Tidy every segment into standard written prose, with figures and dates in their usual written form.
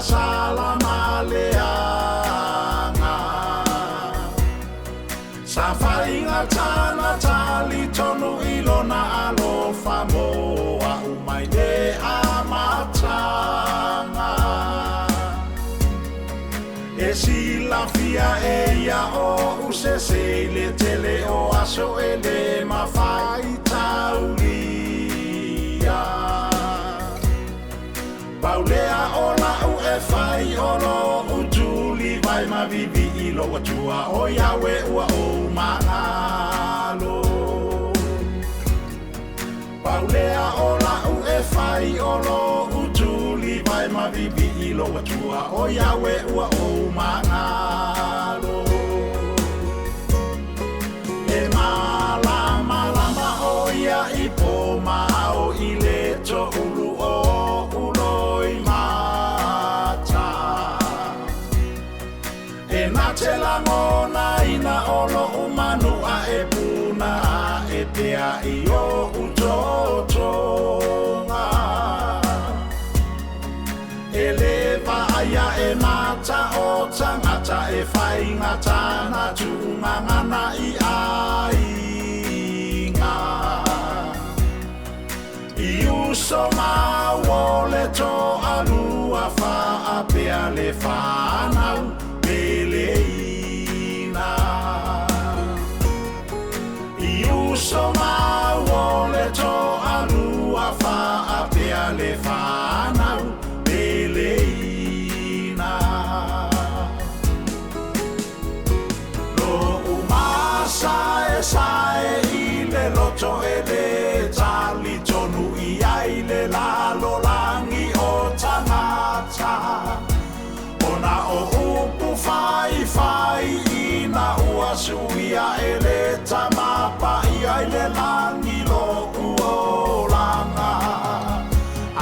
Sala maleaga. Sa faiga tana tali tonu i lona alofa mo a'u mai le amataga. E silafia e ia o'u sese i le tele o aso e lē mafaitaulia. Pau lea o la'u e fai o lo'u tulivai ma vivi'i lo'u Atua o Iaue ua ou magalo. Pau lea o la'u e fai o lo'u tulivai ma vivi'i lo'u Atua o Iaue ua ou magalo. E malamalama o ia i po ma ao i le to'ulu o uloimata. E na te lagonaina o lo'u manu'a e puna e pea i o'u totoga. E lē vaaia e mata o tagata e faigatana tu'ugagana i aiga. I uso mau o le to'alua fa'apea le fanau peleina. I uso mau o le to'alua fa'apea le fanau peleina. Lo'u masaesae i le loto e lē talitonu i ai le lalolagi o tagata. Ona o upu faifai ina ua suia e le tamapa'i ai le lagi lo'u olaga.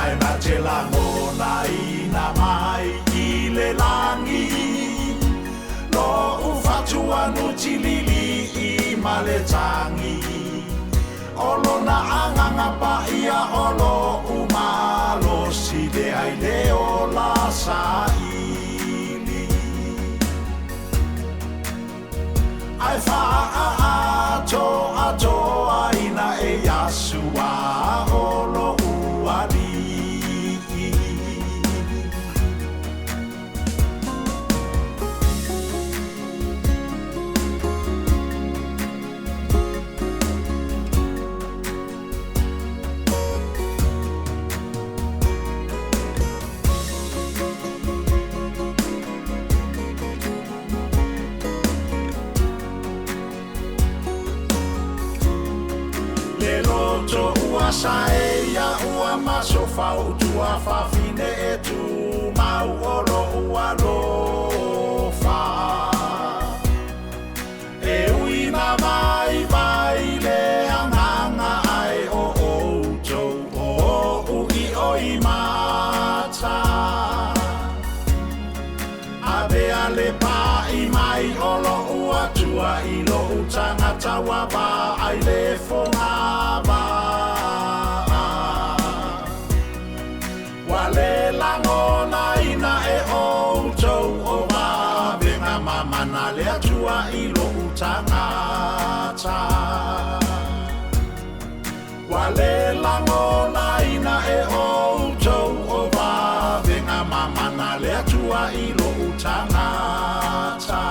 Ae na te lagonaina mai i le lagi lo'u fatuanutilili'i ma le tagi. O lona agaga pa'ia o lo'u malosi lea i le ola saili. Ae fa'aatoatoaina e Iasua o lo'u ali'i. Le loto ua saeia ua masofa utua fafine e tumau o lo'u alofa. E uina vaivai le agaga ae o outou o o'u i'o i mata. Avea le pa'i mai o lo'u Atua i lo'u tagata ua vaai le fogava'a. Ua lē lagonaina e outou o vavega mamana le Atua i lo'u tagata. Ua lē lagonaina e outou o vavega mamana le Atua i lo'u tagata.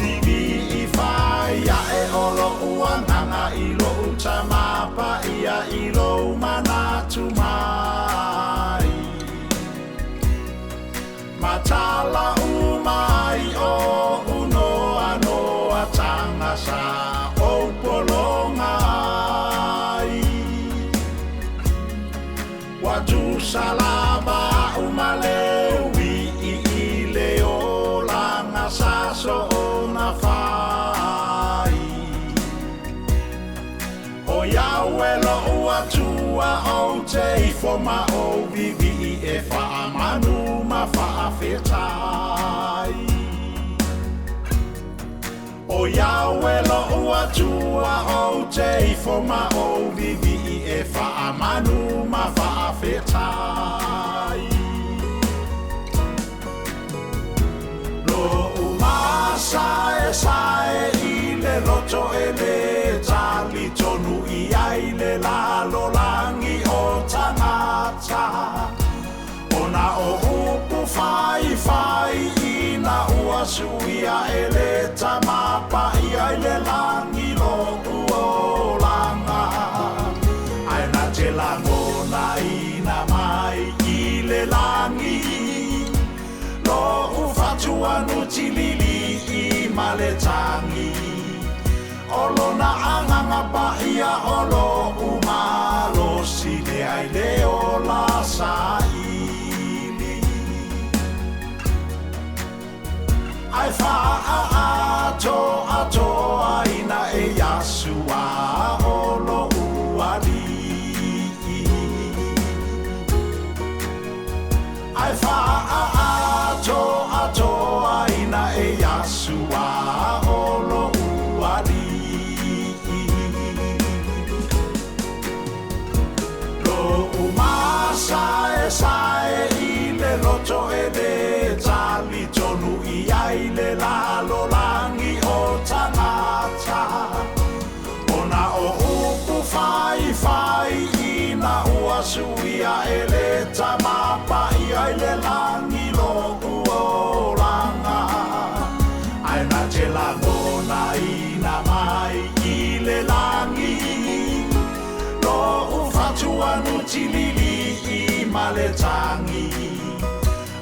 Vivi'i fai a'e o lo'u agaga i lo'u tamapaia i lou manatu mai. Matala uma ai o'u noanoataga sa ou pologa ai. Ua tusa lava a'u ma le ui'i i le olaga sa soona fai. O Iaue lo'u Atua ou te ifo ma ou vivi'i e fa'amanu ma fa'afetai. O Iaue lo'u Atua ou te ifo ma ou vivi'i e fa'amanu ma fa'afetai. Faifai ina ua suia e le tamapaia i le lagi lo'u olaga, Ae na te lagonaina mai i le lagi lo'u fatuanutililii ma le tagi, O lona agaga paia o lo'u malosi lea i le ola saili. Ae faaatoatoaina e Iasua o lo'u Alii, Ae faaatoatoaina e Iasua o lo'u Alii. Lo'u masaesae i le loto e lē talitonu i ai le lalolagi o tagata, Ona o upu faifai ina ua suia e le tamapaia i le lagi lo'u olaga, Ae na te lagonaina mai i le lagi lo'u fatuanutililii ma le tagi,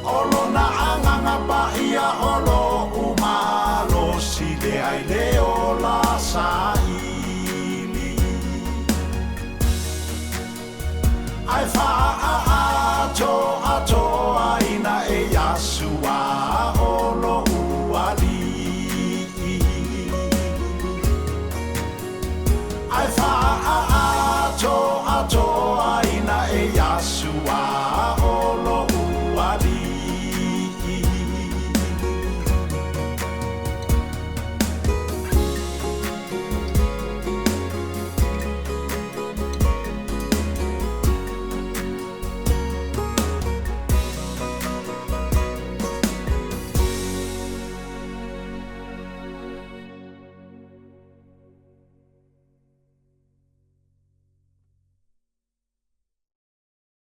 O lona agaga paia o lo'u malosi lea i le ola saili. Ae